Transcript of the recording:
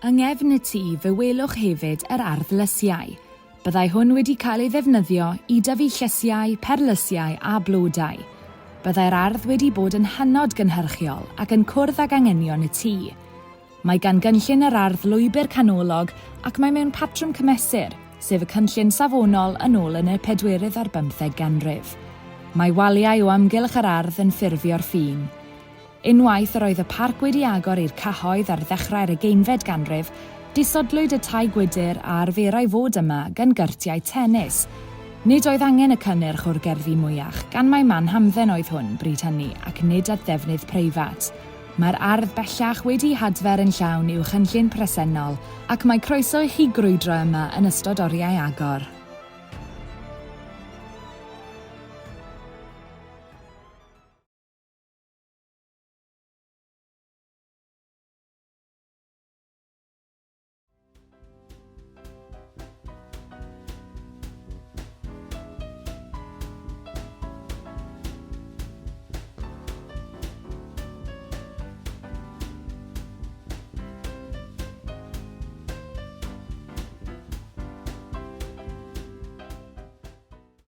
Yng nghefn y tŷ fe welwch hefyd yr ardd lysiau. Byddai hwn wedi cael ei ddefnyddio i dyfu llysiau, perlysiau a blodau. Byddai'r ardd wedi bod yn hynod gynhyrchiol ac yn cwrdd ag anghenion y tŷ. Mae gan gynllun yr ardd lwybr canolog ac mae mewn patrwm cymesur, sef y cynllun safonol yn ôl yn y pedwerydd ar bymtheg ganrif. Mae waliau o amgylch yr ardd yn ffurfio'r ffin. Unwaith yr oedd y parc wedi agor i'r cyhoedd ar ddechrau'r ugeinfed ganrif, disodlwyd y tai gwydr a arferai fod yma gan gyrtiau tenis. Nid oedd angen y cynnyrch o'r gerddi mwyach, gan mai man hamdden oedd hwn bryd hynny ac nid at ddefnydd preifat. Mae'r ardd bellach wedi'i hadfer yn llawn i'w chynllun presennol ac mae croeso i chi grwydro yma yn ystod oriau agor.